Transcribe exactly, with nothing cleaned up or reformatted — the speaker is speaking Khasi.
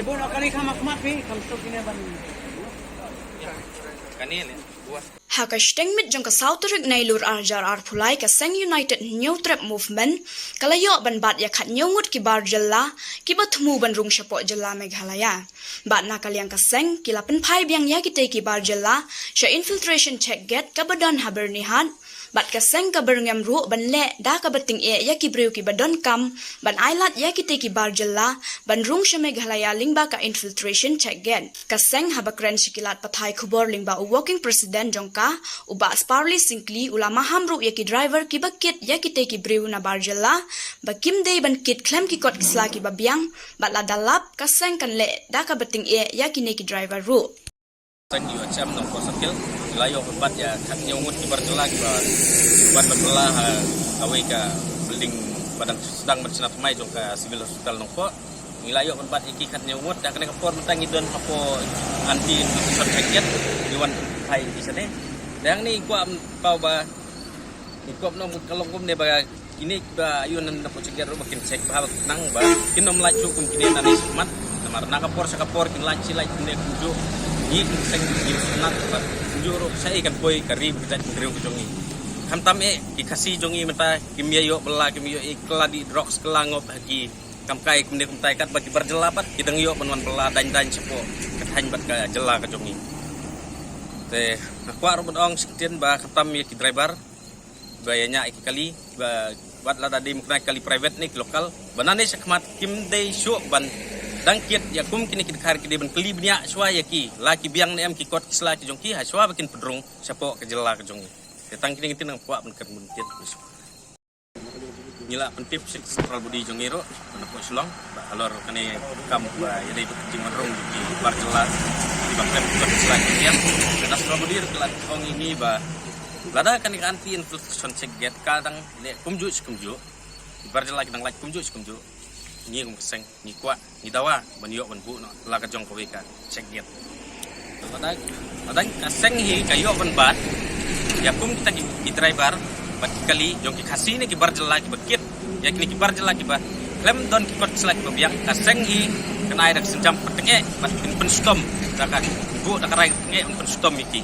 Ha ka shiteng miet jong ka saw tarik Nailur arhajar arphew lai, ka seng United Hynñiewtrep Movement ka la ïoh ban bat ïa khathynñiew ngut ki bar jylla kiba thmu ban rung shapoh jylla Meghalaya. Bad na ka liang ka seng ki la pynphai biang ïa kitei ki bar jylla sha infiltration check gate kaba don ha Byrnihat. Bad ka seng ka byrngem ruh ban leh da kaba tyngeh ïa ki briew kiba donkam ban ailad ïa kitei ki bar jylla ban rung sha Meghalaya lyngba ka infiltration check gate. Ka seng, haba kren sha ki lad pathai khubor lyngba u working president jong ka, u Bah Sparly Syngkli, u la maham ruh ïa ki driver kiba kit ïa kitei ki briew na bar jylla ba kim dei ban kit khlem ki kot ki sla kiba biang, bad lada lap ka seng kan leh da kaba tyngeh ïa kine ki driver ruh. Seng U H M Nongpoh Circle, ngi la ïoh ban bat ïa khathynñiew ngut ki bar jylla kiba wan ban bylla ha kawei ka building ba dang sdang ban shna thymmai jong ka Civil Hospital Nongpoh. Ngi la ïoh ban bat ïa ki khathynñiew ngut, da kane ka por mynta ngi don hapoh anti infiltration check gate, ngi wan phai ïa ki shane. Dang ngi kwah paw ba ngi kwah nong ka long kumne ba kine ba ïoh nan da pochet ruh ba kin check ba, ba nang ba kin ym lait shuh kum kine nangne shakhmat. Namar na ka por sha ka por kin lait shi lait kumne kumjuh. Ngi kin seng ngi sngewtynnat ba kumjuh ruh sa ei kan poi ka ri ba ka jait ka briew ka jong ngi. Khamtam eh ki Khasi jong ngi mynta kim ïa ïoh bylla, kim ïoh eh kylla dih drugs, kylla ngop ha ki kam kai kumne kumtai, katba ki bar jylla pat ki dang ïoh ban wan bylla dang dang shapoh ka thaiñ bad ka jylla ka jong ngi. Te nga kwah ruh ban ong shisien ba khamtam ïa ki driver ba ïa ñiah ïa ki kali, ba wat lada dei mukna kali private ne ki local, ba nangne shakhmat kim dei shuh ban dang kit ïa kum kine ki dkhar, ki dei ban kylli bniah shuwa ïa ki la ki biang ne em ki kot ki sla ki jong ki ha shuwa ba kin pynrung shapoh ka jylla ka jong ngi. Te tang kine ki ktien nga kwah ban kyrmen kit. Ngi la pyntip sha central body jong ngi ruh, na pdeng Shillong, ba halor kane ka kam ba ïadei bad ka jingwanrung jong ki bar jylla kiba khlem ki kot ki sla ki biang. Na central body ruh ki la ong ïa ngi ba lada kane ka anti infiltration check gate ka dang leh kumjuh shi kumjuh, ki bar jylla ki dang lait kumjuh shi kumjuh, ngi kum ka seng ngi kwah, ngi dawa ban ïoh ban buh noh la ka jong kawei ka check gate. Lada, lada ka seng hi ka ïoh ban bat ïa kum kita ki, ki driver bad ki kali jong ki Khasi ne ki bar jylla kiba kit ïa kine ki bar jylla kiba khlem don ki kot ki sla kiba biang, ka seng hi kan ai da ka sienjam kaba tyngeh bad kin pynshitom da ka, buh da ka rai kaba tyngeh ban pynshitom ïa ki.